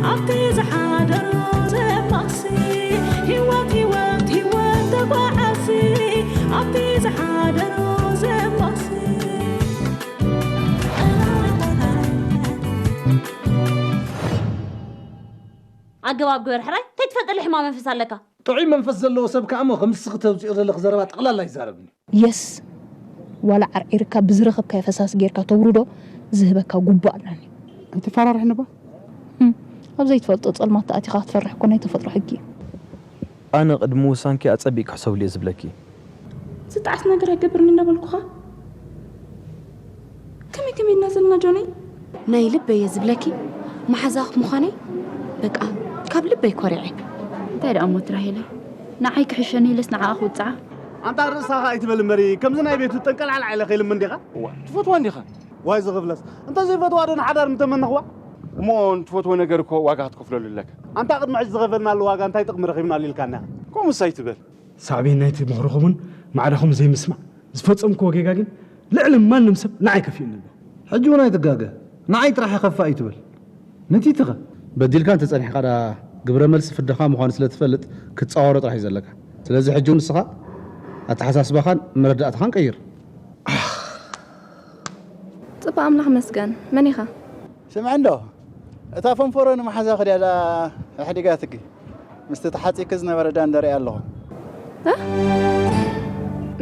ኣብቲ ዝሓደሮ ዘማሲ፣ ህይወት፣ ህይወት፣ ህይወት ተጓዓሲ። ኣብቲ ዝሓደሮ ዘማሲ። ኣገባብ ግበር ሕራይ፣ እንታይ ትፈልጠሉ ሕማም መንፈስ ኣለካ? ጥዑይ መንፈስ ዘለዎ ሰብ ከኣ እሞ፣ ከም ንስኺ ተውፅኦ ዘለኺ ዘረባ ጠቕላላ ኣይዛረብን እዩ። የስ፣ ዋላ ዓርዒርካ ብዝረኸብካዮ ፈሳሲ ጌርካ ተውርዶ ዝህበካ ጉቦ ኣለኒ። ኣይትፈራርሕኒ እባ። እም፣ ኣብ ዘይትፈልጦ ጸልማት ተኣቲኻ ክትፈርሕ እኮ ናይ ተፈጥሮ ሕጊ እዩ። ኣነ ቅድሚ ምውሳንኪ ኣጸቢቕ ክሕሰብሉ እየ ዝብለኪ። ዝጠዓስ ነገር ኣይገብርን እንዳበልኩኻ። ከመይ ከመይ እና ዘለና ጆነይ? ናይ ልበይ እየ ዝብለኪ፣ መሓዛኽ ምዃነይ በቃ ካብ ልበይ ኮሪዐ። እንታይ ደኣ እሞ ትራሄለይ፣ ንዓይ ክሕሸኒ ኢለስ ንዓኣ ክውጽዓ? ኣንታ ርእስኻ ኣይትበል እምበሪ፣ ከምዚ ናይ ቤቱ ጠንቀልዓልዓ ኢለ ከይልምን ዲኻ? እዋ፣ ትፈትዋ እንዲኻ? ዋይ ዝኽፍለስ፣ እንተ ዘይፈትዋ ዶ ንሓዳር ምተመነኽዋ? እሞ ንትፈትዎ ነገር እኮ ዋጋ ክትከፍለሉ ኣለካ። ኣንታ ቅድሚ ሕጂ ዝኸፈልናሉ ዋጋ እንታይ ጥቕሚ ረኺብናሉ ኢልካና? ከምኡስ ኣይትበል። ሳዕቤን ናይቲ ምኽርኹምን ማዕዳኹም ዘይምስማዕ ዝፈጸምክዎ ጌጋ ግን ልዕሊ ማንም ሰብ ንዓይ ከፊኡኒ ኣሎ። ሕጂ እውን ኣይትጋገ። ንዓይ ጥራሕ የኸፍእ ኣይትበል። ነቲትኸ? በዲልካ እንተጸኒሕካ ደኣ ግብረ መልሲ ፍዳኻ ምዃኑ ስለ ትፈልጥ ክትጻወሮ ጥራሕ እዩ ዘለካ። ስለዚ ሕጂ እውን ንስኻ ኣተሓሳስባኻን መረዳእታኻን ቀይር። ጽባእ ኣምላኽ መስገን። መን ኢኻ? ስምዒ እንዶ፣ እታ ፈንፈሮ ንመሓዛኺ ድያ ደኣ ኣሕዲጋትኪ? ምስቲ ተሓጺኪ ዝነበረ ደኣ እንደርያ ኣለኹ። እ?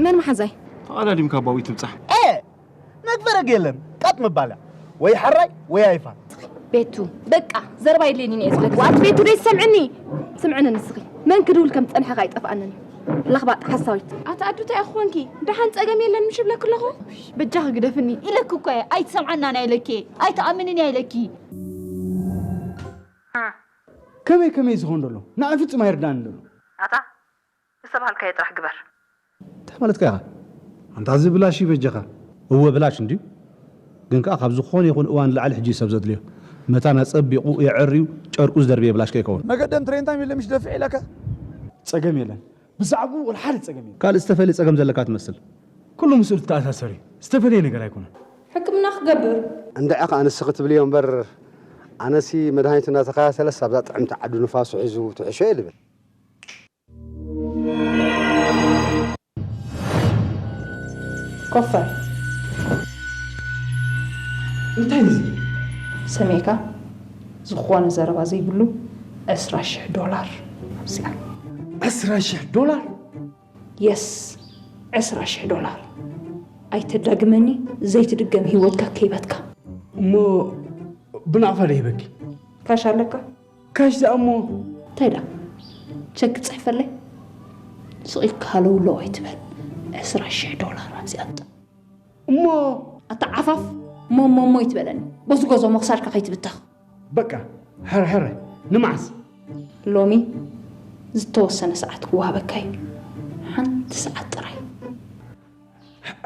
መን መሓዛይ? ተቐዳዲምካ ኣባኡ ትብጻሕ። ኤ! መግፈረግ የለን፣ ቀጥ ምባል እያ። ወይ ሓራይ ወይ ኣይፋል። ቤቱ፣ በቃ፣ ዘረባ የድልየንን እየ ዝብለኪ። ዋት ቤቱ ደይ ትሰምዕኒ? ስምዕኒ ንስኺ። መን ክድውል ከም ዝጸንሐ ከኣ ኣይጠፍኣንን እዩ። ለኽባጥ ሓሳዊት። ኣታ ኣዱ እንታይ ኢኺ ኮንኪ? ደሓን ጸገም የለን ምሽ እብለኪ ኣለኹ? በጃኺ ግደፍኒ። ኢለኪ እኮ እየ፣ ኣይትሰምዓናን እያ ኢለኪ እየ፣ ኣይትኣምንን እያ ኢለኪ። ከመይ ከመይ ዝኸውን ዘሎ? ንዓይ ፍጹም ኣይርድኣንን ዘሎ። ኣታ ዝተባህልካዮ ጥራሕ ግበር። እንታይ ማለትካ ኢኻ? ኣንታ እዚ ብላሽ እዩ በጃኻ። እወ ብላሽ እንድዩ። ግን ከኣ ካብ ዝኾነ ይኹን እዋን ንላዕሊ ሕጂ እዩ ሰብ ዘድልዮ። መታን ኣጸቢቑ የዐርዩ ጨርቁ ዝደርበየ ብላሽ ከይከውን። መገደም ትሬንታ ሚለ ምሽ ደፍዕ ኢለካ? ጸገም የለን። ብዛዕባኡ ወላ ሓደ ጸገም የለን። ካልእ ዝተፈልየ ጸገም ዘለካ ትመስል። ኩሉ ምስኡ ዝተኣሳሰር እዩ። ዝተፈልየ ነገር ኣይኮነን። ሕክምና ክገብር። እንድዒ ከኣ ንስኺ ትብልዮ እምበር፣ ኣነሲ መድሃኒት እናተኸታተለስ ኣብዛ ጥዕምቲ ዓዱ ንፋሱ ሒዙ ትሕሾ እየ ልብል። ኮፈር። እንታይ እዚ? ሰሚዕካ? ዝኾነ ዘረባ ዘይብሉ ዕስራ ሽሕ ዶላር ኣብዚኣ። ዕስራ ሽሕ ዶላር? የስ፣ ዕስራ ሽሕ ዶላር። ኣይተዳግመኒ፣ ዘይትድገም ህይወትካ ከይበትካ። እሞ ብናቕፋ ዶ ሂበኪ? ካሽ ኣለካ? ካሽ ደኣ እሞ። እንታይ ደኣ? ቸክ ጽሕፈለይ? ስቕ ኢልካ ሃለው ለው ኣይትበል። ዕስራ ሽሕ ዶላር ኣብዚኣ ኣጥ-፣ እሞ። ኣታ ዓፋፍ፣ ሞሞ ሞሞ ኣይትበለኒ። በዚ ጎዞ መኽሳድካ ከይትብተኽ። በቃ፣ ሕረ ሕረ። ንመዓስ? ሎሚ ዝተወሰነ ሰዓት ክወሃበካ እዩ። ሓንቲ ሰዓት ጥራይ።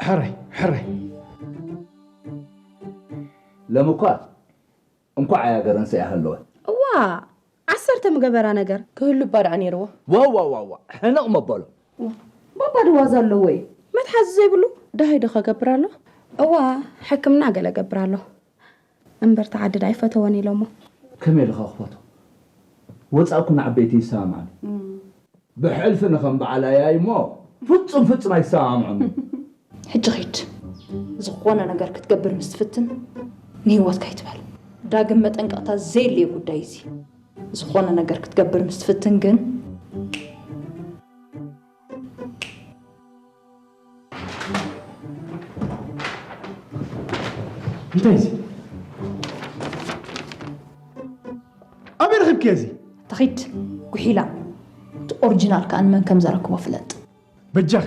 ሕረ ሕረ። ሎሚ እኳ እንኳዕ ኣያ ገረንሰ እያ ሃለወት። እዋ፣ ዓሰርተ ምገበራ ነገር ክህሉ እባ ደኣ ነይርዎ። ዋው፣ ዋው፣ ዋው፣ ዋው፣ ሕንቕ መበሎ። ባባ ድዋዝ ኣለዎ እዩ። መትሓዚ ዘይብሉ ደሃይ ዶ ከገብር ኣሎ? እዋ፣ ሕክምና ገለ ገብር ኣሎ። እምበር ተዓድድ ኣይፈተወን ኢሎሞ። ከመይ ኢልኻ ክፈቶ? ወጻእኩ ንዓበይቲ ይሰማማዕኒ። ብሕልፊ ንኸም በዓል ኣያይ እሞ ፍጹም ፍጹም ኣይሰማምዖም። ሕጂ ኺድ። ዝኾነ ነገር ክትገብር ምስ ትፍትን ንህይወትካ ኣይትበል። ዳግም መጠንቀቕታ ዘየድልዮ ጉዳይ እዚ። ዝኾነ ነገር ክትገብር ምስ ትፍትን ግን እንታይ እዚ? ኣበይ ረኺብክዮ እዚ? ተኺድ ጉሒላ። እቲ ኦሪጂናል ከኣ ንመን ከም ዘረክቦ ፍለጥ። በጃኺ፣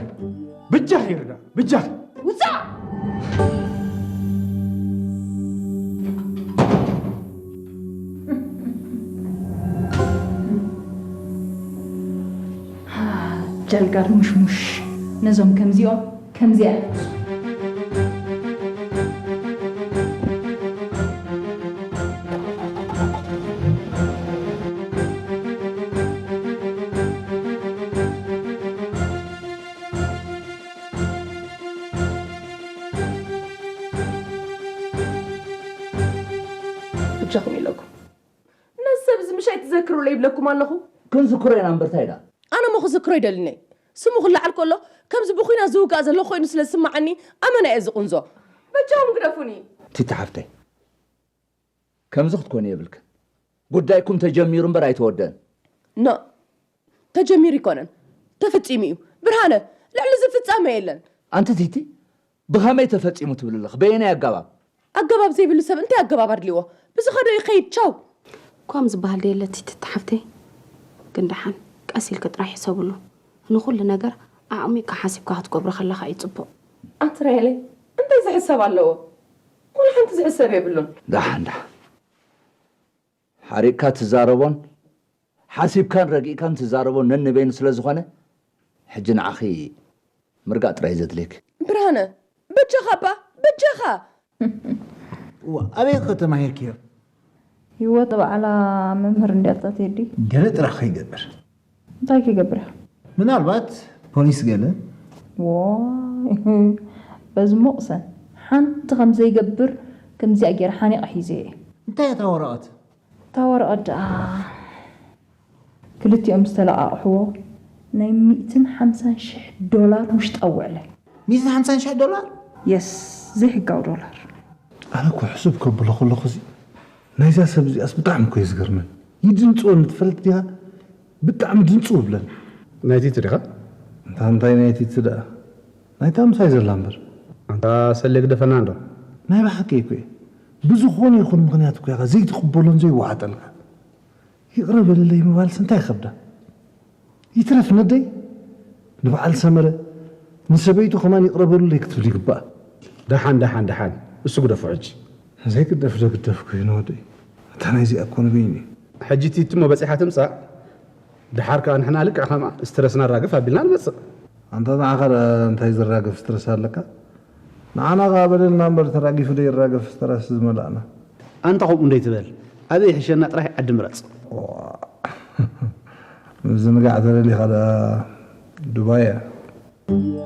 በጃኺ ይርዳ፣ በጃኺ። ውጻእ! ጃልጋር ሙሽሙሽ ነዞም ከምዚኦም ከምዚኣ። ብጃኹም ኢለኩም ነዚ ሰብ እዚ ኣይትዘክርሉ ይብለኩም ኣለኹ። ክንዝክሮ ኢና እምበር እንታይ ደኣ? ኣነ እሞ ክዝክሮ ኣይደልን እየ። ስሙ ክለዓል ከሎ ከምዚ ብኲናት ዝውጋእ ዘሎ ኮይኑ ስለ ዝስምዓኒ ኣመና እየ ዝቕንዞ። በጃኹም ግደፉኒ። ቲቲ ሓፍተይ ከምዚ ክትኮኒ የብልክን። ጉዳይኩም ተጀሚሩ እምበር ኣይተወደእን። ኖእ ተጀሚሩ ኣይኮነን ተፈጺሙ እዩ። ብርሃነ ልዕሊ እዚ ፍጻመ የለን። ኣንቲ ቲቲ ብኸመይ ተፈጺሙ ትብሊ ኣለኺ? በየናይ ኣገባብ? ኣገባብ ዘይብሉ ሰብ እንታይ ኣገባብ ኣድልይዎ? ብዝኸዶ ይኸይድ ቻው። ኳም ዝበሃል ደየለ ቲቲ ሓፍተይ። ግን ደሓን ቀስ ኢልኪ ጥራሕ ሕሰብሉ። ንኹሉ ነገር ኣዕሚቕካ ሓሲብካ ክትገብሮ ከለኻ እዩ ጽቡቕ። ኣትራየለይ እንታይ ዝሕሰብ ኣለዎ? ወላ ሓንቲ ዝሕሰብ የብሉን። ደሓን ደሓን ሓሪቕካ ትዛረቦን ሓሲብካን ረጊእካን ትዛረቦን ነንበይኑ ስለ ዝኾነ ሕጂ ንዓኺ ምርጋእ ጥራይ ዘድልየኪ። ብርሃነ በጃኻ እባ በጃኻ። እዋ ኣበይ ከተማሂርክዮ? ህይወት ባዕላ መምህር እንድያ እታ ቴዲ። ገለ ጥራሕ ከይገብር። እንታይ ክገብር ኢኻ? ምናልባት ፖሊስ ገለ። ዋይ በዚ ሞቕሰን ሓንቲ ከም ዘይገብር ከምዚኣ ገይረ ሓኒቐ ሒዘዮ እየ። እንታይ እያ እታ ወረቐት? እታ ወረቐት ደኣ ክልቲኦም ዝተለቓቕሕዎ ናይ ሚእትን ሓምሳን ሽሕ ዶላር ውሽጣዊ ውዕለ። ሚእትን ሓምሳን ሽሕ ዶላር? የስ ዘይሕጋዊ ዶላር። ኣነ እኮ ሕስብ ከብሎ ከለኹ እዚ ናይዛ ሰብ እዚኣስ ብጣዕሚ እኮ እዩ ዝገርመኒ። ይድንፅወኒ ትፈልጥ ዲኻ? ብጣዕሚ ድንፅው ይብለኒ። ናይ ቲቲ ዲኻ? እንታ እንታይ ናይ ቲቲ ደኣ ናይታ ምሳይ ዘላ እምበር። ኣንታ ሰሌ ግደፈና እንዶ። ናይ ብሓቂ እኮ እየ። ብዝኾነ ይኹን ምኽንያት እኮ ኢኻ ዘይትቕበሎን ዘይወሓጠልካ። ይቕረ በልለይ ምባልስ እንታይ ይኸብዳ? ይትረፍ ነደይ ንበዓል ሰመረ ንሰበይቱ ከማን ይቕረ በሉለይ ክትብል ይግባኣ። ደሓን ደሓን ደሓን እሱ ግደፎ ሕጂ። ዘይግደፍ ዶ ግደፍ ኮይኑ ወደይ። እታ ናይዚኣ እኮ ንበይኑ እዩ። ሕጂ ቲቲ እሞ በጺሓ ትምጻእ። ደሓር ከኣ ንሕና ልክዕ ከምኣ ስትረስ ነራግፍ ኣቢልና ንመጽእ። ኣንታ ንዓኻ ደኣ እንታይ ዝራገፍ ስትረስ ኣለካ? ንዓና ከኣ በደልና እምበር ተራጊፉ ዶ ይራገፍ ስትረስ ዝመላእና። ኣንታ ከምኡ እንደይትበል ኣበይ ይሕሸና ጥራይ ዓዲ ምረጽ። ምዝንጋዕ ተደሊኻ ደኣ ዱባይ እያ።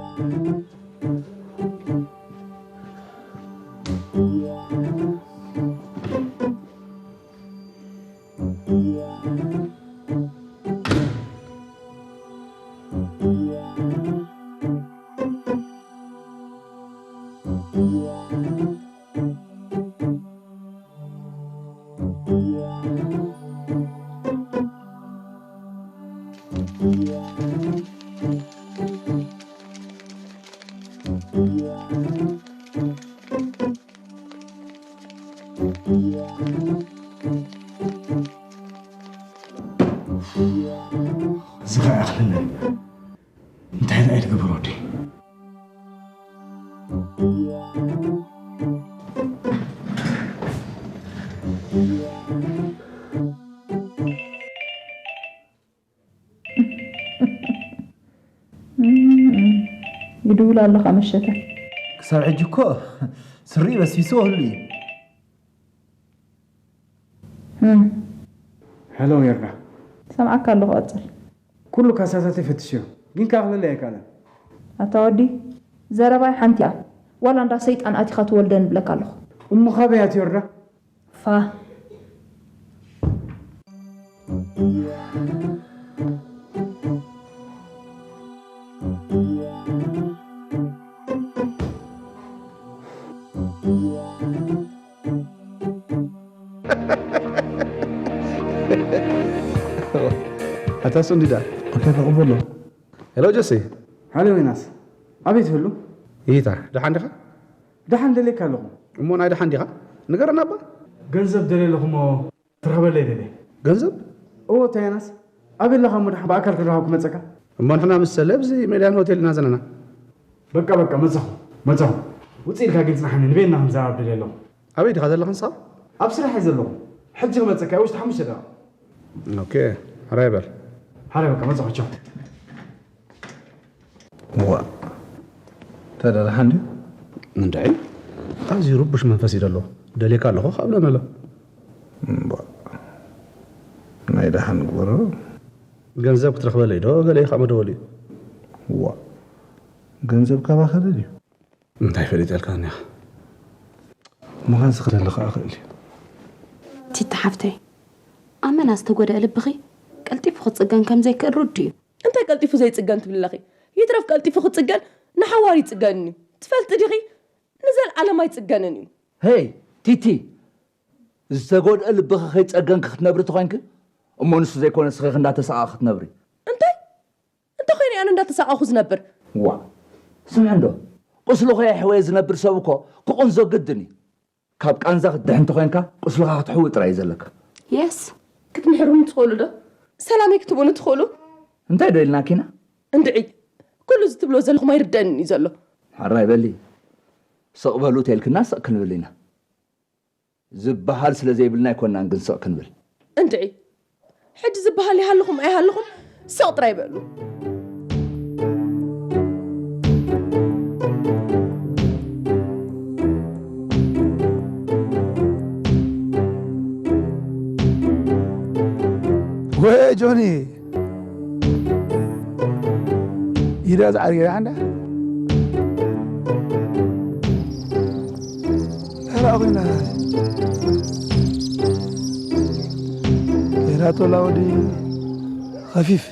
ዝኸ ኣኽለለይ እንታይ ደኣ ትገብር ወዲ? ይድውል ኣሎ ከመሸተ። ክሳብ ሕጂ እኮ ስሪኡ በስቢስዎ ህሉ እዩ። ሄሎ ሜርዳ። ሰምዓካ ኣለኹ ቀጽል። ኩሉ ካሳታተይ ፈትሸዮ ግን ከኣ ክለለይ ኣይከኣለን። ኣታ ወዲ ዘረባይ ሓንቲ እያ ዋላ እንዳ ሰይጣን ኣቲኻ ትወልደን እብለካ ኣለኹ። እሞ ካበይ ኣትዮ ርዳ? ፋህ። ኣታ ሱንዲዳ። ኣታ ተቐበሎ። ሄሎ ጀሲ። ሃሎ ዮናስ። ኣበይ ትህሉ? ይታ፣ ደሓን ዲኻ? ደሓን ደልየካ ኣለኹ። እሞ ናይ ደሓን ዲኻ? ንገረና እባ። ገንዘብ ደልየ ኣለኹ እሞ ትረኽበለይ ደልየ። ገንዘብ? እዎ፣ እንታይ ዮናስ? ኣበይ ኣለኻ እሞ ደሓን ብኣካል ክረኻብ ክመጸካ? እሞ ንሕና ምስ ሰለ ኣብዚ ሜድያን ሆቴል ኢና ዘለና። በቃ በቃ፣ መጻኹ፣ መጻኹ። ውጽእ ኢልካ ግን ጽናሓኒ፣ ንበይንና ክንዘራረብ ደልየ ኣለኹ። ኣበይ ዲኻ ዘለኻ ንስኻ? ኣብ ስራሕ እየ ዘለኹ። ሕጂ ክመጸካ እየ፣ ውሽጢ ሓሙሽተ ደቂቕ። ኦኬ፣ ሕራይ በል። ሕራይ በቃ፣ መጻኹ፣ ቻው። ዋእ፣ ተደራሓ እንድዩ። እንድዒ፣ ኣዝዩ ርቡሽ መንፈስ እዩ ደሎ። ደልየካ ኣለኹ ካብ ለመለ። እምቧእ፣ ናይ ደሓን ግበሮ። ገንዘብ ክትረኽበለይ ዶ ገለ ኢኻ መደወሊ? ዋእ፣ ገንዘብ ካባኻ ደልዩ? እንታይ ፈሊጠልካ እኒኻ? ምዃንሲ ክደሊ ከዓ ክእል እዩ። ቲቲ ሓፍተይ፣ ኣመና ናዝተጎድአ ልብኺ ቀልጢፉ ክጽገን ከም ዘይክእል ርዱእ እዩ። እንታይ ቀልጢፉ ዘይጽገን ትብሊ ኣለኺ? ይትረፍ ቀልጢፉ ክጽገን ንሓዋሩ ይጽገን እዩ። ትፈልጢ ዲኺ? ንዘልኣለም ኣይጽገንን እዩ። ሄይ፣ ቲቲ፣ ዝተጎድአ ልብኺ ከይጸገንኪ ክትነብሪ ተኾይንኪ፣ እሞ ንሱ ዘይኮነ ንስኺ እንዳተሳቐ ክትነብሪ። እንታይ? እንተኾይነ ኣነ እንዳተሳቐኹ ዝነብር? ዋ፣ ስምዒ እንዶ፣ ቁስሉ ከየሕወየ ዝነብር ሰብ እኮ ክቕንዞ ግድን እዩ። ካብ ቃንዛ ክትድሕን ተኾይንካ፣ ቁስልኻ ክትሕዊ ጥራይ እዩ ዘለካ። የስ። ክትምሕሩኒ ትኽእሉ ዶ? ሰላመይ ክትህቡኒ ትኽእሉ? እንታይ ዶ ኢልናኪና? እንድዒ፣ ኩሉ እዚ ትብሎ ዘለኹም ኣይርደእንን እዩ ዘሎ። ሓራይ በሊ፣ ስቕ በሉ ተልክና ስቕ ክንብል ኢና። ዝበሃል ስለ ዘይብልና ኣይኮናን ግን ስቕ ክንብል። እንድዒ፣ ሕጂ ዝበሃል ይሃልኹም ኣይሃልኹም ስቕ ጥራይ በሉ። ወይ ጆኒ፣ ኢዳ ዝዓርገ ሓንዳ ሄራ ኮይና ሄራቶ ላውዲ ኸፊፍ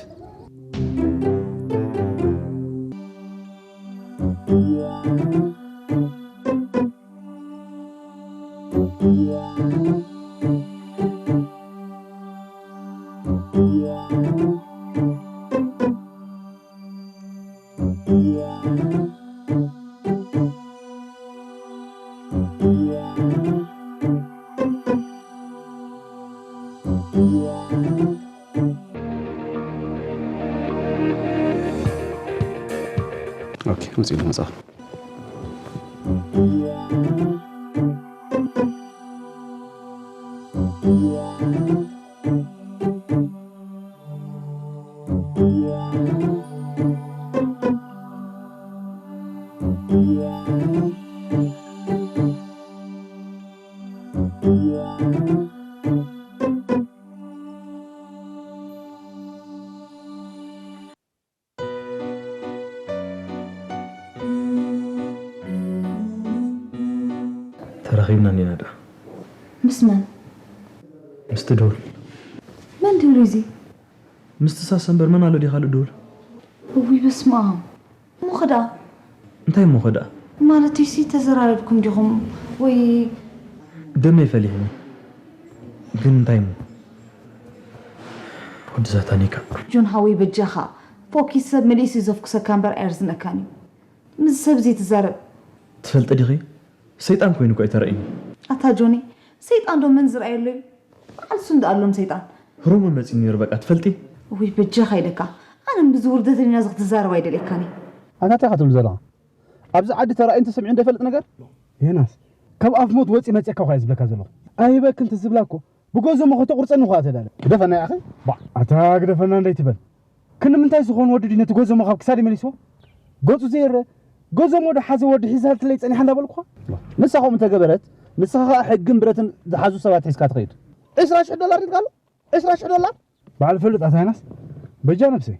ኦኬ፣ ውፅኢት መፅኣ። ተራኺብና እንዲና ደኣ። ምስ መን? ምስቲ ዶል። መን ድዩ እዚ? ምስቲ ሳሰ እምበር መን ኣሎ ድዩ ካልእ ዶል? እውይ በስመ ኣብ። እሞ ኸ ደኣ? እንታይ እሞ ኸ ደኣ? ማለተይሲ ተዘራሪብኩም ዲኹም ወይ? ደመይ ፈሊሕኒ። ግን እንታይ እሞ? ወዲ ሳታኒካ። ጆን ሓወይ በጃኻ። ፎኪስ ሰብ መሊሱ ይዘፍኩሰካ እምበር ኣየርዝነካን እዩ። ምስ ሰብ ዘይትዛረብ። ትፈልጢ ዲኺ? ሰይጣን ኮይኑ እኮ እዩ ተራእዩኒ። ኣታ ጆኒ፣ ሰይጣን ዶ መን ዝረኣየሉ እዩ? በዓል ሱንዳ ኣሎም ሰይጣን። ሮሞ መጺኡ ነይሩ በቃ ትፈልጢ? ውይ በጃኻ ኢለካ። ኣነ ብዚ ውርደተኛ እዚ ክትዛረብ ኣይደልየካን እየ። ኣታ እንታይ ኢኻ ትብል ዘለኻ? ኣብዚ ዓዲ ተራእዩ እንተሰሚዑ እንዶ ይፈልጥ ነገር? ዮናስ፣ ካብ ኣፍ ሞት ወጺ መጺእካ እኳ እየ ዝብለካ ዘለኹ። ኣይህበክን ትዝብላ እኮ ብጎዞሞ ከተቑርጸኒ እኳ ተዳለ። ግደፈና ኢኻ። ባ፣ ኣታ ግደፈና እንደይትበል። ክንዲ ምንታይ ዝኾን ወዲ ድዩ ነቲ ጎዞሞ ካብ ክሳደይ መሊስዎ? ገጹ ዘይረ-፣ ጎዞሞ ዶ ሓዘ ወዲ ሒዛትለይ ጸኒሓ እንዳበልኩኻ? ንሳ ከምኡ እንተገበረት፣ ንስኻ ኸኣ ሕግን ብረትን ዝሓዙ ሰባት ሒዝካ ትኸይድ። ዕስራ ሽሕ ዶላር ኢልካ ኣሎ? ዕስራ ሽሕ ዶላር? በዓል ፈልጥ ኣታ ዮናስ፣ በጃ ነብሰይ።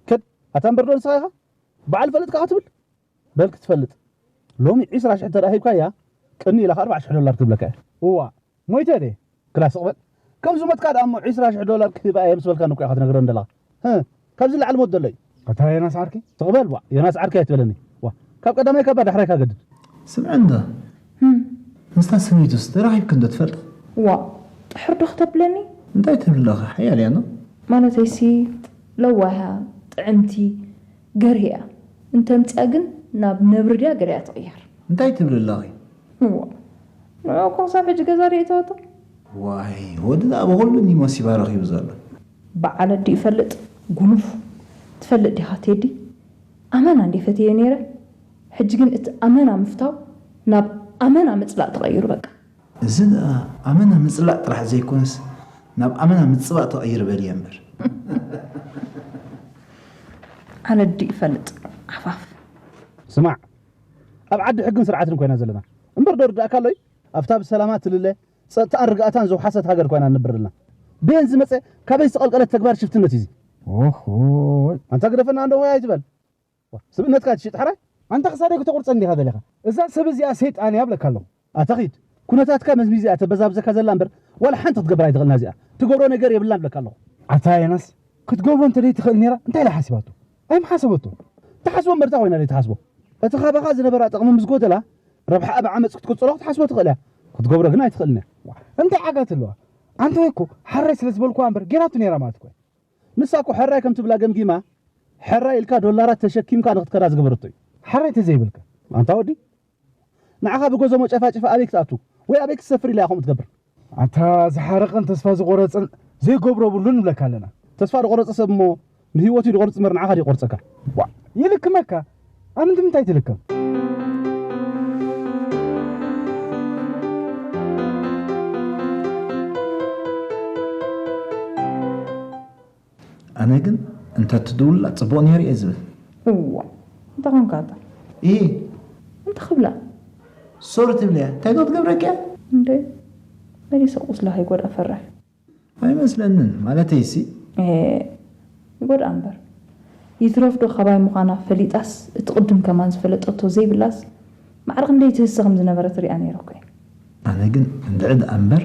ከድ፣ ኣታ እምበር ዶ ንስኻ ኢኻ በዓል ፈልጥ ከኣ ትብል? በል ክትፈልጥ፣ ሎሚ ዕስራ ሽሕ እንተ ደኣ ሂብካያ፣ ቅድሚ ኢላ ከኣ ኣርባዕተ ሽሕ ዶላር ክትብለካ እያ። እዋ፣ ሞይተ ድየ? ክላ ስቕ በል። ከም ዝሞትካ ደኣ እሞ ዕስራ ሽሕ ዶላር ክህባ እየ ምስ በልካኒ እኮ ኢኻ ትነግረኒ ዘለኻ። ህ፣ ካብዚ ንላዕሊ ሞት ዘሎ እዩ? ኣታ ዮናስ ዓርኪ። ስቕ በል፣ ዋ፣ ዮናስ ዓርኪ ኣይትበለኒ። ዋ፣ ካብ ቀዳማይ ካባ ዳሕራይ ካገድድ። ስምዒ እንዶ፣ ህም። ምስታ ሰበይቱስ ተራኺብኪ እንዶ ትፈልጢ? ዋ፣ ጥሕር ዶ ክተብለኒ? እንታይ ትብሊ ኣለኺ? ሓያል እያ እንዶ። ማለተይሲ፣ ለዋህ እያ፣ ጥዕምቲ፣ ገርሂ እያ። እንተምጽኣ ግን ናብ ነብሪ ድያ ገለ እያ ትቕየር። እንታይ ትብሊ ኣለኺ? እዋ፣ ንዑ እኮ ክሳብ ሕጂ ገዛ ድየ እተወቶ? ዋይ፣ ወዲ ደኣ ብኹሉ እኒሞ ሲባ ረኺቡ ዘሎ። በዓል ኣዲኡ ይፈልጥ፣ ጉኑፍ። ትፈልጥ ዲኻ ቴዲ? ኣመና እንዴ ፈትየ ነይረ። ሕጂ ግን እቲ ኣመና ምፍታው ናብ ኣመና ምጽላእ ተቐይሩ በቃ። እዚ ደኣ ኣመና ምጽላእ ጥራሕ ዘይኮነስ ናብ ኣመና ምጽባእ ተቐይር በልየ እምበር። ኣነ ኣዲኡ ይፈልጥ፣ ዓፋፍ። ስማዕ፣ ኣብ ዓዲ ሕግን ስርዓትን ኮይና ዘለና። እምበር ዶ ርዳእካ ኣሎ እዩ? ኣብታ ብሰላማ ትልለ፣ ጸጥታኣን ርግኣታን ዝውሓሰት ሃገር ኮይና ንነብር ኣለና። በየን ዝመጸ፣ ካበይ ዝተቐልቀለ ተግባር ሽፍትነት እዩ እዚ። ኦሆይ። ኣንታ ግደፈና እንዶ ሆይ ኣይትበል። ዋ፣ ስብእነትካ ትሽጥ ሕራይ? ኣንታ ክሳደይ ክተቑርጸኒ ዲኻ ደሊኻ? እዛ ሰብ እዚኣ ሰይጣን እያ እብለካ ኣለኹ። ኣታ ኺድ። ኩነታትካ መዝሚዚኣ ተበዛብዘካ ዘላ እምበር ዋላ ሓንቲ ክትገብር ኣይትኽእልና። እዚኣ ትገብሮ ነገር የብላን ብለካ ኣለኹ። ኣታ የናስ፣ ክትገብሮ እንተ ደይ ትኽእል ነይራ እንታይ ኢላ ሓሲባቶ? ኣይምሓሰበቶ። ትሓስቦ እምበርታ ኮይና ደይ ትሓስቦ። እቲ ካባኻ ዝነበራ ጥቕሚ ምስ ጎደላ ረብሓኣ ብዓመፅ ክትቅፅሎ ክትሓስቦ ትኽእል እያ። ክትገብሮ ግን ኣይትኽእልን እያ። እንታይ ዓጋት ኣለዋ? ኣንተ ወይ እኮ ሓራይ ስለ ዝበልኩዋ እምበር ጌራቱ ነይራ ማለት እኮ እያ። ንሳ እኮ ሕራይ ከም ትብላ ገምጊማ፣ ሕራይ ኢልካ ዶላራት ተሸኪምካ ንክትከዳ ዝገበረቶ እዩ። ሓራይ ተዘይብልካ? ኣንታ ወዲ፣ ንዓኻ ብጎዞሞ ጨፋጭፋ ኣበይ ክትኣቱ ወይ ኣበይ ክትሰፍር ኢላ እያ ከምኡ ትገብር? ኣታ ዝሓረቐን ተስፋ ዝቆረጸን ዘይገብሮ ብሉን ንብለካ ኣለና። ተስፋ ዝቆረጸ ሰብ እሞ ንህይወቱ ድቆርጽ እምበር ንዓኻ ድቆርጸካ። ዋ፣ ይልክመካ። ኣብ ምንታይ ትልከም? ኣነ ግን እንተ ትድውላ ጽቡቕ ነይሩ እየ ዝብል። እዋ፣ እንታይ ኮንካ ኣታ? ኢ እንታይ ክብላ? ሶሪ ትብልያ፣ እንታይ ዶ ትገብረኪ እያ? እንደ መሊሰ ቁስላ ከይጎድኣ ፈራሕ። ኣይመስለንን፣ ማለተይሲ። ኤ፣ ይጎድኣ እምበር። ይትረፍ ዶ ካባይ ምዃና ፈሊጣስ፣ እቲ ቅድም ከማን ዝፈለጠቶ ዘይብላስ፣ ማዕረ ክንደይ ትህሰ ከም ዝነበረት ሪኣ ነይረ እኮ እየ። ኣነ ግን እንድዒ ደኣ እምበር፣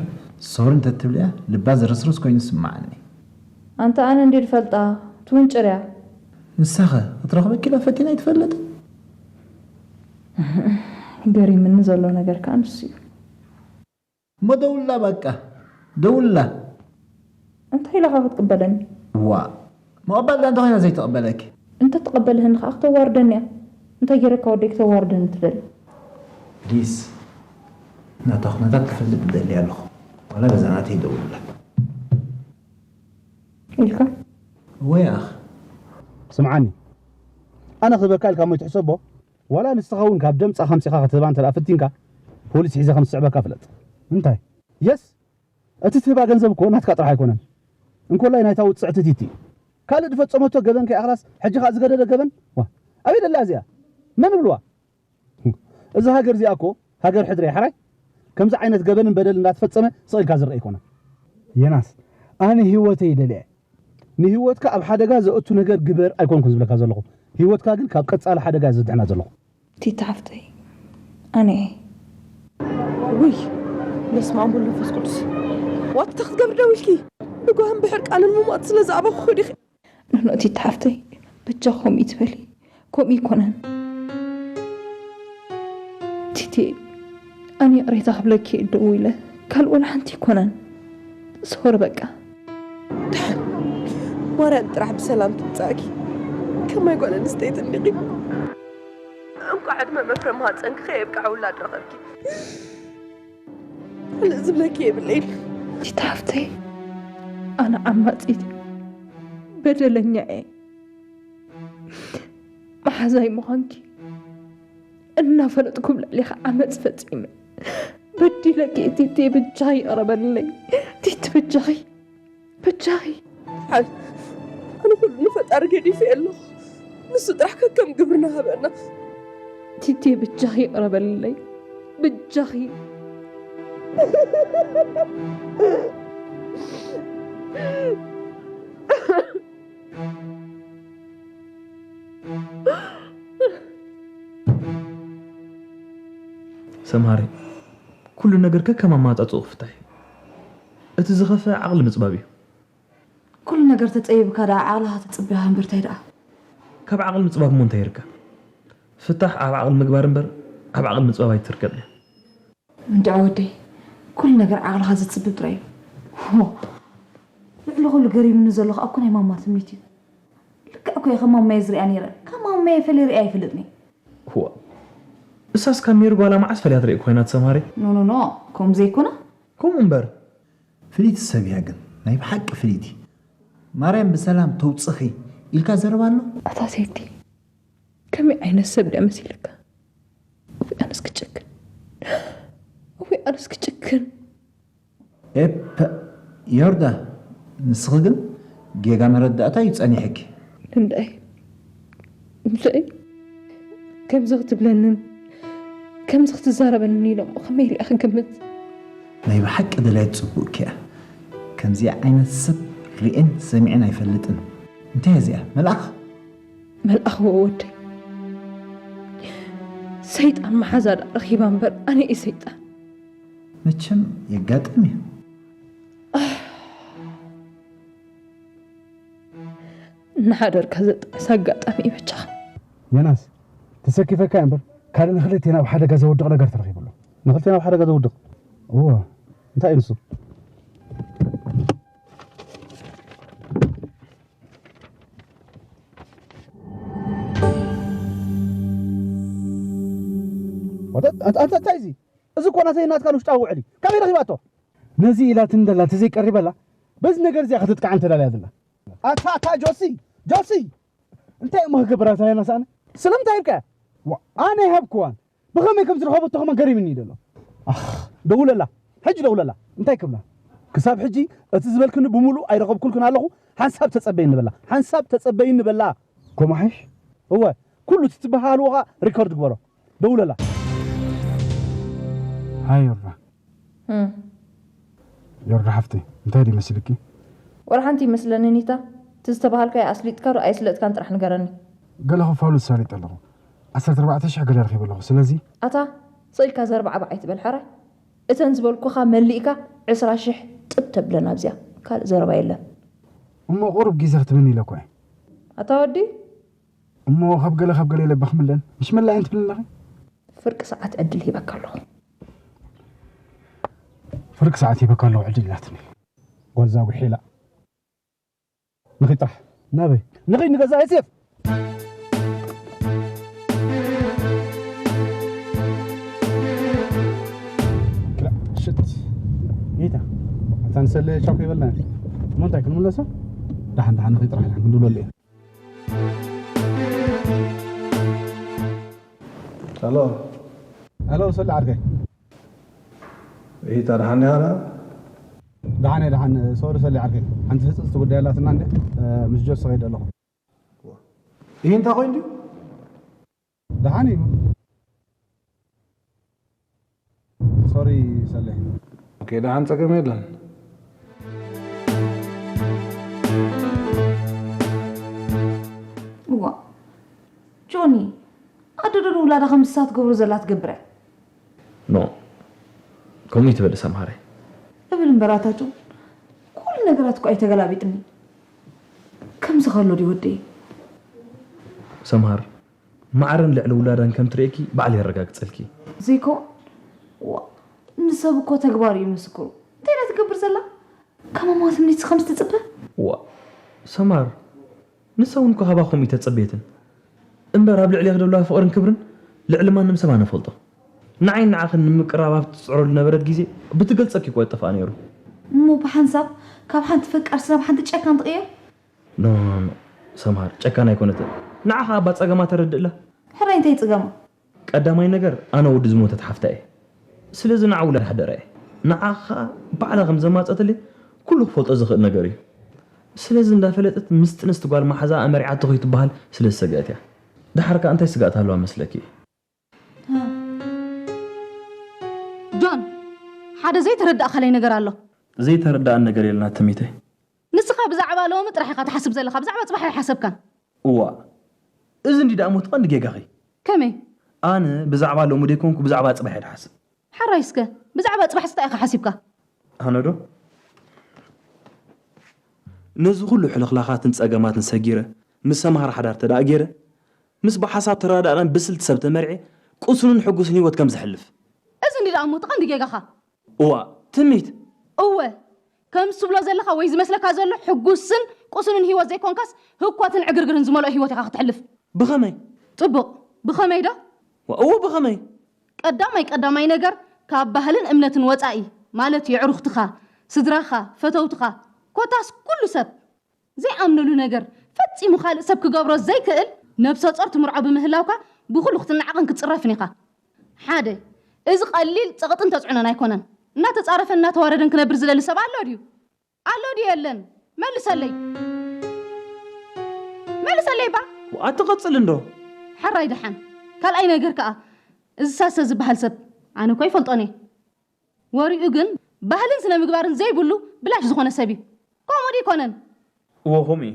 ሶሪ እንተትብልያ ልባ ዝርስርስ ኮይኑ ይስምዓኒ። ኣንታ ኣነ እንድየ ዝፈልጣ፣ ትውንጭር እያ። ንሳኸ ክትረኽበኪ ኢላ ፈቲና ኣይትፈልጥን? ገሪምኒ ዘሎ ነገር ከኣ ንሱ እዩ። እሞ ደውላ በቃ፣ ደውላ። እንታይ ኢላኻ ክትቅበለኒ? ዋ፣ ምቕባል ዳ እንተኾይና ዘይትቕበለኪ? እንተትቐበልህኒ ኸኣ ክተዋርደኒ እያ። እንታይ ገይረካ ወደይ ክተዋርደኒ ትደሊ? ፕሊስ፣ ናታ ኩነታት ክፈልጥ እደሊ ኣለኹ። ዋላ በዛ ናተይ ደውላ። ኢልካ? ወይ ኣኽ። ስምዓኒ፣ ኣነ ክህበካ ኢልካ እሞ ይትሕሰቦ? ዋላ ንስኻ እውን ካብ ደምጻ ከምጺኻ ክትህባ እንተ ደኣ ፈቲንካ፣ ፖሊስ ሒዘ ከም ዝስዕበካ ፍለጥ። እንታይ? የስ፣ እቲ ትህባ ገንዘብ እኮ ናትካ ጥራሕ ኣይኮነን። እንኮላይ ናይታ ውጽዕቲ ቲቲ እዩ። ካልእ ዝፈጸመቶ ገበን ከይኣኽላስ፣ ሕጂ ኸኣ ዝገደደ ገበን? ዋ፣ ኣበይ ደላ እዚኣ? መን ይብልዋ? እዛ ሃገር እዚኣ እኮ ሃገር ሕድሪ እያ፣ ሕራይ? ከምዚ ዓይነት ገበንን በደል እንዳተፈጸመ ስቕ ኢልካ ዝረአ ኣይኮነን። የናስ፣ ኣነ ህይወተይ ይደልያ እየ። ንህይወትካ ኣብ ሓደጋ ዘእቱ ነገር ግበር ኣይኮንኩን ዝብለካ ዘለኹ። ህይወትካ ግን ካብ ቀጻሊ ሓደጋ እየ ዘድሕና ዘለኹ። ቲታ ሓፍተይ፣ ኣነ እየ። ውይ፣ በስመ ኣብ ወወልድ ወመንፈስ ቅዱስ። ዋት፣ እንታይ ክትገብሪ ደው ኢልኪ? ብጓህን ብሕርቃንን ምሟት ስለ ዝኣበኹ ዲኺ? ኖኖ፣ ቲታ ሓፍተይ፣ በጃኺ ከምኡ ይትበሊ። ከምኡ ኣይኮነን። ቲቲ፣ ኣነ ይቕሬታ ክብለኪ እየ ደው ኢለ። ካልእ ወላ ሓንቲ ኣይኮነን። ሶሪ በቃ። ደሓን። ማርያም ጥራሕ ብሰላም ትምጻእኪ። ከማይ ጓል ኣንስተይቲ እንዲኺ። እንኳዕ ዕድመ መፍረ ማህጸንኪ ከየብቅዐ ውላድ ረኸብኪ። ካልእ ዝብለኪ የብለይን። ቲታ ሓፍተይ፣ ኣነ ዓማጺት በደለኛ እየ። መሓዛይ ምዃንኪ እናፈለጥኩ ኣብ ልዕሌኺ ዓመጽ ፈጺመ። በዲለኪ እየ ቲቲ፣ ብጃኺ ይቕረ በልለይ። ቲቲ፣ ብጃኺ፣ ብጃኺ። ሓል፣ ኣነ ኩሉ ንፈጣሪ ገዲፈ ኣለኹ። ንሱ ጥራሕ ከከም ግብርና ሃበና። ቲቲ፣ ብጃኺ ይቕረ በልለይ። ብጃኺ። ሰምሃሪ፣ ኩሉ ነገር ከከም ኣመጻጽኡ ክፍታሕ እዩ። እቲ ዝኸፍእ ዓቕሊ ምጽባብ እዩ። ኩሉ ነገር ተጸይብካ ደኣ ዓቕልኻ ተጽብያ እምበር እንታይ ደኣ? ካብ ዓቕሊ ምጽባብ እሞ እንታይ ይርከብ? ፍታሕ ኣብ ዓቕሊ ምግባር እምበር ኣብ ዓቕሊ ምጽባብ ኣይትርከብን እያ። እንድዒ ወደይ፣ ኩሉ ነገር ዓቕልኻ ዘጽብብ ጥራይ እዩ። ሆ፣ ልዕሊ ኩሉ ገሪሙኒ ዘሎ ከኣ እኮ ናይ ማማ ትምኒት እዩ። ልክዕ እኮ እየ፣ ከም ማማየ ዝሪኣ ነይረ። ካብ ማማየ ፈልየ ሪኣ ኣይፈልጥን እየ። እዋ፣ እሳስ ካብ ሜሪ ጓላ መዓስ ፈልያ ትርኢ ኮይና ትሰምሃሪ? ኖ፣ ኖ፣ ኖ፣ ከምኡ ዘይኮነ። ከምኡ እምበር። ፍልይቲ ሰብ እያ ግን፣ ናይ ብሓቂ ፍልይቲ። ማርያም ብሰላም ተውጽኺ ኢልካ ዘረባ ኣሎ? ኣታ ሴቲ፣ ከመይ ዓይነት ሰብ ድያ መሲልካ? ወይ ኣነስ ክጭክን። ወይ ኣነስ ክጭክን። ኤፐ፣ ዮርዳ፣ ንስኺ ግን ጌጋ መረዳእታ እዩ ጸኒሕኪ። ልንዳይ፣ ልንዳይ፣ ከምዚ ክትብለንን ከምዚ ክትዛረበንን ኢለ እሞ ከመይ ኢለ ክግምት? ናይ ብሓቂ ድላይት ጽቡቕኪ እያ። ከምዚኣ ዓይነት ሰብ ርእየን ሰሚዐን ኣይፈልጥን። እንታይ እያ እዚኣ? መልኣኽ? መልኣኽ ወ ወደይ። ሰይጣን መሓዛ ደኣ ረኺባ እምበር ኣነ እየ ሰይጣን። መቸም የጋጥም እዩ። እናሓደርካ ዘጣዕስ ኣጋጣሚ እዩ በጃኻ። ዮናስ፣ ተሰኪፈካ እምበር ካልእ ንክልቴና ኣብ ሓደጋ ዘውድቕ ነገር ተረኺቡ ኣሎ። ንክልቴና ኣብ ሓደጋ ዘውድቕ? እዎ። እንታይ እዩ ንሱ? እንታይ እዚ? እዚ እኮ ናተይ ናትካ ንውሽጣዊ ውዕል እዩ። ካበይ ረኺባቶ? ነዚ ኢላትኒ ደላ እንተዘይቀሪበላ በዚ ነገር እዚኣ ክትጥቃዓን ተዳልያ ዘላ። ኣታ ኣታ ጆሲ ጆሲ እንታይ እሞ ክገብር ኣታ ዮናስ ኣነ? ስለምንታይ ኢልካ? ዋ ኣነ ይሃብክዋን ብኸመይ ከም ዝረኸበቶ ከማን ገሪምኒ እዩ ዘሎ። ኣኽ ደውለላ ሕጂ ደውለላ እንታይ ክብላ? ክሳብ ሕጂ እቲ ዝበልክኒ ብምሉእ ኣይረኸብኩልክን ኣለኹ። ሓንሳብ ተጸበይኒ በላ ሓንሳብ ተጸበይኒ በላ። ኮማሓሽ እወ ኩሉ እቲ ትበሃልዎ ኸኣ ሪኮርድ ግበሮ። ደውለላ። ሃይ ዮርዳ ዮርዳ ሓፍተይ እንታይ ድዩ መሲልኪ? ወላ ሓንቲ ይመስለኒ ኒታ። እቲ ዝተባሃልካዮ ኣስሊጥካ ዶ ኣይስለጥካን ጥራሕ ንገረኒ። ገለ ክፋሉ ተሳሊጠ ኣለኹ። ዓሰርተ ኣርባዕተ ሽሕ ገለ ረኺበ ኣለኹ። ስለዚ ኣታ ስቕ ኢልካ ዘርባዕባዕ ኣይትበል ሕራይ። እተን ዝበልኩኻ መሊእካ ዕስራ ሽሕ ጥብ ተብለን ኣብዚኣ። ካልእ ዘረባ የለን። እሞ ቁሩብ ግዜ ክትብኒ ኢለ እኮ እየ። ኣታ ወዲ እሞ ካብ ገለ ካብ ገለ ኢለ ባኽምለን ምሽ መላእን ትብልኒ ኣለኺ? ፍርቂ ሰዓት ዕድል ሂበካ ኣለኹ። ፍርቂ ሰዓት ሂበካ ኣለኹ ዕድል ኢላትኒ። ጓል ዛጉ ሒላ። ንኺድ ጥራሕ። ናበይ? ንኺድ ንገዛ ዮሴፍ። ክላ- ሽት ጌታ ኣታ ንሰለ ቻው ከይበልና እሞ እንታይ ክንምለሶ? ደሓን ደሓን ንኺድ ጥራሕ ኢና ክንድውለሉ ኢና። ሄሎ ሄሎ ሰለ ዓርከይ ይታ ደሓን ዲኻ ደኣ? ደሓን እየ ደሓን። ሶሪ ሰሊ ዓርከይ፣ ሓንቲ ህጽጽቲ ጉዳይ ኣላትና እንደ ምስ ጆስ ኸይድ ኣለኹ። ይህ እንታይ ኮይኑ ድዩ? ደሓን እዩ። ሶሪ ሰሊ። ኦኬ ደሓን፣ ጸገም የለን። እዋ ጆኒ፣ ኣደ ዶ ንውላዳ ከምዚ እሳ ትገብሮ ዘላ ትገብር እያ? ኖ ከምኡ ይትበል ሰምሃረይ። እብል እምበር ኣታ ጆን፣ ኩሉ ነገራት እኮ ኣይተገላቢጥኒ። ከምዚ ከሎ ድዩ ወደይ? ሰምሃር ማዕረን ልዕሊ ውላዳን ከም ትርእየኪ ባዕለይ የረጋግጸልኪ። ዘይኮን ዋ ንሰብ እኮ ተግባር እዩ ምስክሩ። እንታይ እያ ትገብር ዘላ? ካብ ማማ ትምኒትስ ከምዚ ትጽበ? ዋ ሰምሃር ንሳ እውን እኮ ካባኹም ኣይተጸበየትን እምበር ኣብ ልዕሌኺ ዘለዋ ፍቕርን ክብርን ልዕሊ ማንም ሰብ ኣነ እፈልጦ። ንዓይን ንዓኽን ንምቅርራብ ኣብ ትጽዕረሉ ዝነበረት ግዜ ብትገልጸኪ እኮ ኣይጠፍኣ ነይሩ። እሞ ብሓንሳብ ካብ ሓንቲ ፈቃርሲ ናብ ሓንቲ ጨካን ትቕየር? ኖ ኖ ኖ ሰምሃር ጨካን ኣይኮነትን። ንዓ ኸኣ እባ ጸገማ ተረድእላ። ሕራይ እንታይ ጸገማ? ቀዳማይ ነገር ኣነ ወዲ ዝሞተት ሓፍታ እየ። ስለዚ ንዓ ውላድ ሓደራ እየ። ንዓ ኸኣ ባዕላ ከም ዘማጸተለይ ኩሉ ክፈልጦ ዝኽእል ነገር እዩ። ስለዚ እንዳፈለጠት ምስ ጥንስቲ ጓል መሓዛኣ መሪዓቶ ከይትበሃል ስለ ዝሰግአት እያ። ደሓር ከኣ እንታይ ስግኣት ኣለዋ መስለኪ? ጆን፣ ሓደ ዘይተረዳእካለይ ነገር ኣሎ። ዘይተረዳእን ነገር የለን ኣተሚተይ። ንስኻ ብዛዕባ ሎሚ ጥራሕ ኢኻ ትሓስብ ዘለኻ፣ ብዛዕባ ጽባሕ ኣይሓሰብካን። እዋእ፣ እዚ እንዲ ደኣ ሞት ቀንዲ ጌጋኺ። ከመይ? ኣነ ብዛዕባ ሎሚ ደይኮንኩ ብዛዕባ ጽባሕ እየ ድሓስብ። ሕራይ እስከ፣ ብዛዕባ ጽባሕስ እንታይ ኢኻ ሓሲብካ? ኣነ ዶ? ነዚ ኩሉ ሕልኽላኻትን ጸገማትን ሰጊረ፣ ምስ ሰምሃር ሓዳር ተደኣ ገይረ፣ ምስ ብሓሳብ ተረዳዳእናን ብስልቲ ሰብ ተመርዕየ፣ ቅሱንን ሕጉስን ህይወት ከም ዘሕልፍ። እዚ እንዲ ደኣ እሞ እቲ ቀንዲ ጌጋኻ። እዋእ፣ ትምኒት! እወ፣ ከምዚ ትብሎ ዘለኻ ወይ ዝመስለካ ዘሎ ሕጉስን ቅሱንን ህይወት ዘይኮንካስ ህኮትን ዕግርግርን ዝመልኦ ህይወት ኢኻ ክተሕልፍ። ብኸመይ? ጽቡቕ፣ ብኸመይ ዶ? ዋእ፣ እወ፣ ብኸመይ? ቀዳማይ ቀዳማይ ነገር ካብ ባህልን እምነትን ወጻኢ ማለት የዕሩኽትኻ፣ ስድራኻ፣ ፈተውትኻ፣ ኮታስ ኩሉ ሰብ ዘይኣምነሉ ነገር ፈጺሙ ካልእ ሰብ ክገብሮ ዘይክእል ነብሰ ጾር ትምርዖ ብምህላውካ ብኹሉ ክትነዓቕን ክትጽረፍን ኢኻ። ሓደ፣ እዚ ቀሊል ጸቕጥን ተጽዕኖን ኣይኮነን። እናተጻረፈን እናተዋረደን ክነብር ዝደሊ ሰብ ኣሎ ድዩ? ኣሎ ድዩ የለን? መልሰለይ። መልሰለይ እባ። ኣቲ ቀጽሊ እንዶ። ሕራይ ደሓን። ካልኣይ ነገር ከኣ እዚ ሳሰ ዝበሃል ሰብ ኣነ እኮ ኣይፈልጦን እየ። ወሪኡ ግን ባህልን ስነ ምግባርን ዘይብሉ ብላሽ ዝኾነ ሰብ እዩ። ከምኡ ድዩ ኣይኮነን? እወ ከምኡ እዩ።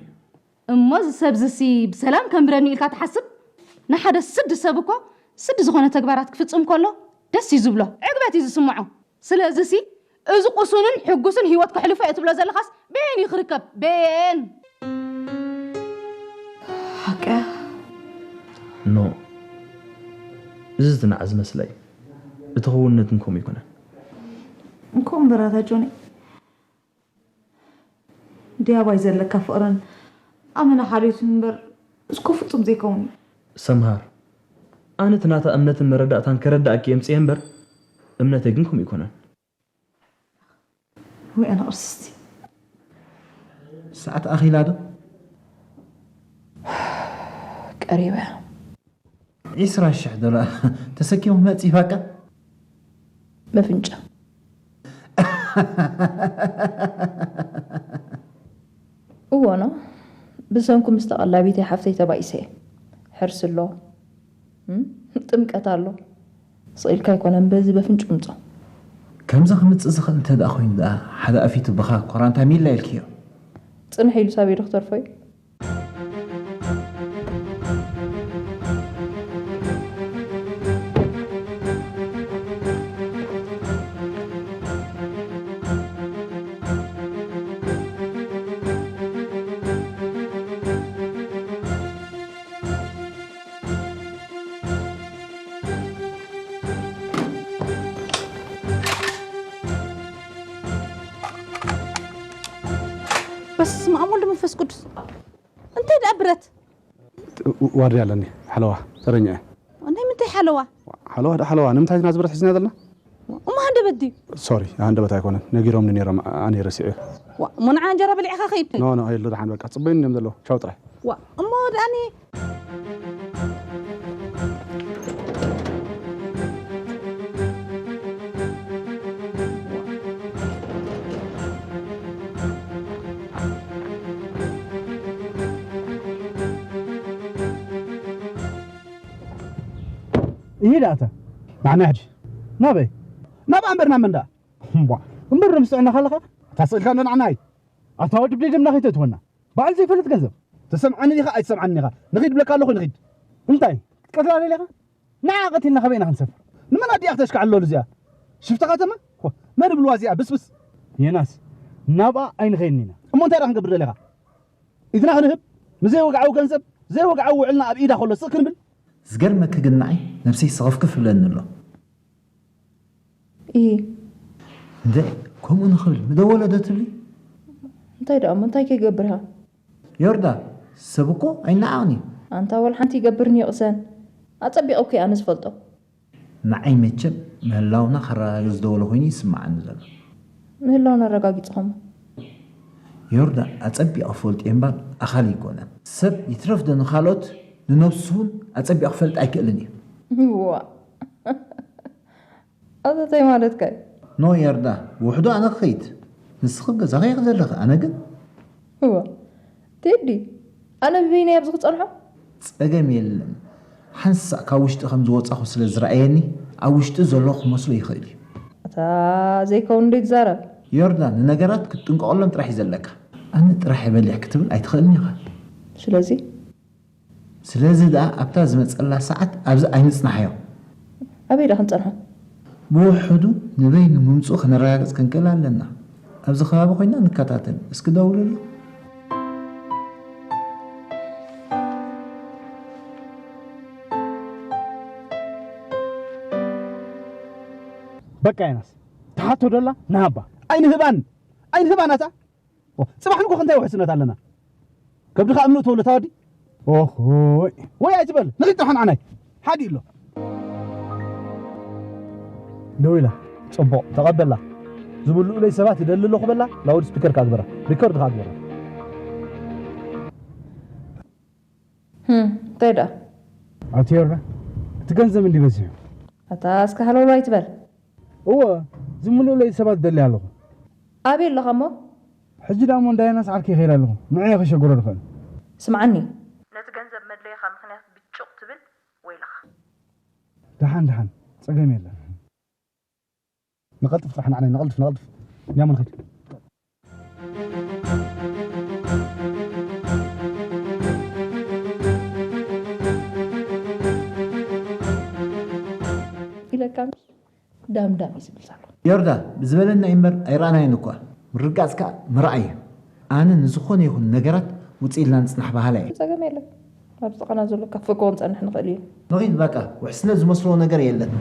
እሞ እዚ ሰብዚሲ ብሰላም ከንብረኒ ኢልካ ትሓስብ? ንሓደ ስዲ ሰብ እኮ ስዲ ዝኾነ ተግባራት ክፍጽም ከሎ ደስ እዩ ዝብሎ። ዕግበት እዩ ዝስምዖ። ስለዚ ሲ እዚ ቁሱንን ሕጉስን ህይወት ከሕልፎ እየ ትብሎ ዘለኻስ በየን እዩ ክርከብ? በየን? ሓቀያ ኖ፣ እዚ ዝትናዕ ዝመስለይ እቲ ክውንነትን ከምኡ ይኮነን። እንኮ እምበራታ ጆኒ ድያባይ ዘለካ ፍቕርን ኣመና ሓልዮትን እምበር እስኮ ፍጹም ዘይከውን እዩ። ሰምሃር፣ ኣነ እቲ ናታ እምነትን መረዳእታን ከረዳእኪ የምፅእ እምበር እምነተይ ግን ከምኡ ይኮነን። ወይ ኣነ ቅርስቲ ሰዓት ኣኺላ ዶ? ቀሪበ ዒስራ ሽሕ ዶላር ተሰኪሙ ክመጽእ ይፋቀ መፍንጫ እዎ ነው ብሰንኩ ምስ ተቐላቢተይ ሓፍተይ ተባኢሰ ሕርሲ ኣሎ እም? ጥምቀት ኣሎ ስቕ ኢልካ ኣይኮነን በዚ በፍንጭ ምጾ ከምዚ ክምጽእ ዝኽእል እንተ ደኣ ኮይኑ ደኣ ሓደ ኣፊቱ ብኻ ኮራንታ ሚላ ኢልክዮ ጽንሕ ኢሉ ሳበይ ዶ ክተርፎ እዩ በስመ ኣብ ወልድ መንፈስ ቅዱስ እንታይ ደኣ ብረት ዋርድያ ኣለኒ ሓለዋ ተረኛ እየ ናይ ምንታይ ሓለዋ ሓለዋ ዳ ሓለዋ ንምንታይ ናዝ ብረት ሒዝና ዘለና እሞ ሃንደበት ድዩ ሶሪ ሃንደበት ኣይኮነን ነጊሮምኒ ነይሮም ኣነ ረሲዐ ዋ እሞ ንዓ እንጀራ በሊዕኻ ከይድ ኖ ኖ የሉ ደሓን በቃ ጽበይኒ እዮም ዘለዉ ቻው ጥራይ ዋ እሞ ደኣኒ ይሄድ ኣታ ንዓና ሕጂ ናበይ ናብ ኣንበር ናብ መንዳ እምባ እምበር ምስ ጥዕና ካለኻ ታስእልካ እንዶ ንዓናይ ኣታ ወዲ ብደይ ደምና ከይተትወና በዓል ዘይፈልጥ ገንዘብ ተሰምዓኒ ዲኻ ኣይትሰምዓኒ ኢኻ ንኺድ ብለካ ኣለኹ ንኺድ እንታይ ክትቀትላ ደሊኻ ንዓ ቀቲልና ካበይና ክንሰፍር ንመን ኣዲኣ ክተሽካዕለሉ እዚኣ ሽፍታ ከተማ መን ብልዋ እዚኣ ብስብስ የናስ ናብኣ ኣይንኸይድን ኢና እሞ እንታይ ዳ ክንገብር ደሊኻ ኢድና ክንህብ ንዘይወግዓዊ ገንዘብ ዘይወግዓዊ ውዕልና ኣብ ኢዳ ከሎ ስቕ ክንብል ዝገርመኪ ግን ንዓይ ነብሰይ ስኽፍክፍ ይብለኒ ኣሎ እሂ እንደ ከምኡ ንኽብል ምደወለ ዶ ትብሊ እንታይ ደኣ እሞ እንታይ ከይገብር ኢኻ ዮርዳ ሰብ እኮ ኣይነዓቕን እዩ ኣንታ ወላ ሓንቲ ይገብርኒ ይቕሰን ኣጸቢቐ እኮ ኣነ ዝፈልጦ ንዓይ መቸም ምህላውና ከረጋግጽ ዝደወለ ኮይኑ ይስምዓኒ ዘሎ ምህላውና ኣረጋጊጽኹም ዮርዳ ኣጸቢቐ ክፈልጦ እየ እምበር ኣኻሊ ኣይኮነን ሰብ ይትረፍ ዶ ንኻልኦት ንነብሱ እውን ኣጸቢቐ ክፈልጥ ኣይክእልን እዩ ዋ ኣታ እንታይ ማለትካ እዩ ኖ ዮርዳ ብውሕዱ ኣነ ክኸይድ ንስኺ ኣብ ገዛኺ ኢኺ ዘለኺ ኣነ ግን እዋ ቴዲ ኣነ ብበይነይ ኣብዚ ክጸንሖ ጸገም የለን ሓንሳእ ካብ ውሽጢ ከም ዝወጻኹ ስለ ዝረኣየኒ ኣብ ውሽጢ ዘለኹ ክመስሎ ይኽእል እዩ እታ ዘይከውን እንዶ ይትዛረብ ዮርዳ ንነገራት ክትጥንቀቐሎም ጥራሕ እዩ ዘለካ ኣነ ጥራሕ እየ በሊሕ ክትብል ኣይትኽእልን ኢኻ ስለዚ ስለዚ ደኣ ኣብታ ዝመጸላ ሰዓት ኣብዚ ኣይንጽናሕዮ ኣበይ ዳ ክንጸንሖ ብውሕዱ ንበይኑ ምምጽኡ ከነረጋግጽ ክንክእል ኣለና ኣብዚ ከባቢ ኮይና ንከታተል እስኪ ደውልሉ በቃ የናስ ትሓቶ ደላ ንሃባ ኣይንህባን ኣይንህባን ኣታ ጽባሕ ንጎ ክንታይ ውሕስነት ኣለና ከብድኻ እምኑ ተውልታ ወዲ ኦሆይ ወይ ኣይትበል ንኺድ ጥራሕ ንዓናይ ሓዲ ኣሎ ደዊላ ጽቡቕ ተቐበላ ዝብልኡለይ ሰባት ይደሊ ኣለኹ በላ ላውድ ስፒከር ካግበራ ሪከርድ ካግበራ እንታይ ደኣ ኣቲ ዮርዳ እቲ ገንዘብ እንዲ በዚሑ ኣታ እስከ ሃለውሎ ኣይትበል እወ ዝምልኡለይ ሰባት ደሊ ኣለኹ ኣበይ ኣለኻ እሞ ሕጂ ዳሞ እንዳየናስ ዓርከይ ከይድ ኣለኹ ንዐየ ከሸግሮ ድኽእል ስምዓኒ ነቲ ገንዘብ መድለይኻ ምኽንያት ብጭቕ ትብል ወይለኻ ደሓን ደሓን ጸገም የለን ንቐልጥፍ ጥራሕ ንዓነይ ንቐልጥፍ ንቐልጥፍ እንዲያሞ ንኸይድ ኢለካ ዳምዳም እዩ ዝብል ዘሎ ዮርዳ፣ ብዝበለና እምበር ኣይረኣናዮን እኳ። ምርጋጽ ከኣ ምርኣይ እዩ። ኣነ ንዝኾነ ይኹን ነገራት ውጽእ ኢልና ንጽናሕ በሃላይ እየ። ጸገም የለን። ኣብ ጥቓና ዘሎ ካፈ ክኾን ጸንሕ ንኽእል እዩ። ንኺድ በቃ፣ ውሕስነት ዝመስሎ ነገር የለን።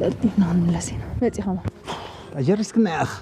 ቀልጢፍና ክንምለስ ኢና። መጺኻ ማ? ኣጀሪስክና ኢኻ።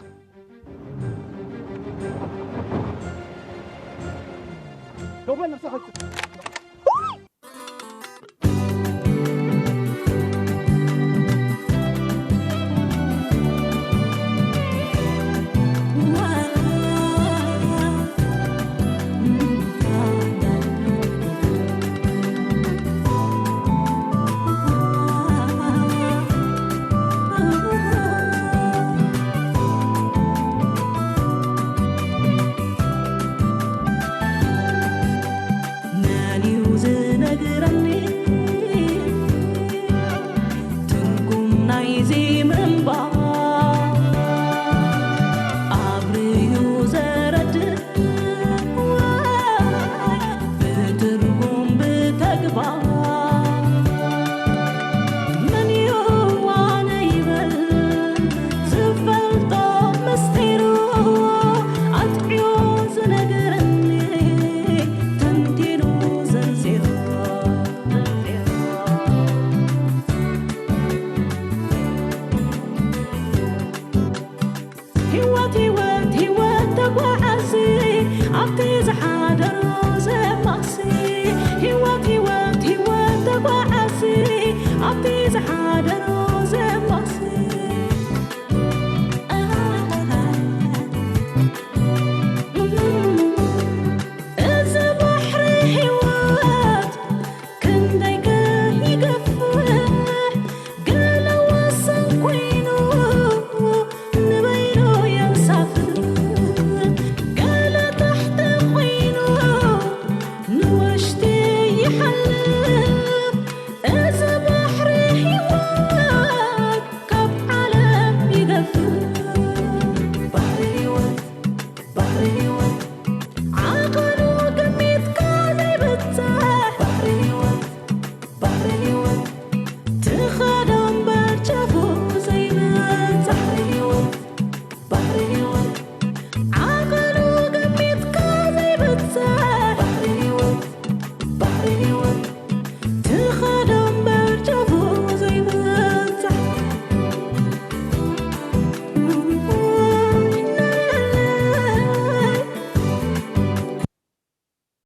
መን እዩ ዝነግረኒ ትርጉም ናይዚ ምንባር? ኣብርዩ ዘረድእ ብትርጉም ብተግባር። መን እዩ ዋነ ይበል ዝፈልጦ ምስጢሩ? ኣጥዕዮ ዝነግረኒ ተንቲኑ ዘንዚሩ። ህይወት ህይወት ህይወት ተጓዓዚ ኣብቲ ዝሓደሮ ዘማሲ። ህይወት ህይወት ህይወት ተጓዓዚ ኣብቲ ዝሓደሮ ዘማሲ። እዚ ባሕሪ ህይወት ክንደይ ከ ይገፍሕ፣ ገለ ወሰን ኮይኑ ንበይኑ የንሳፍፍ፣ ገለ ታሕቲ ኮይኑ ንውሽጢ ይሓልፍ።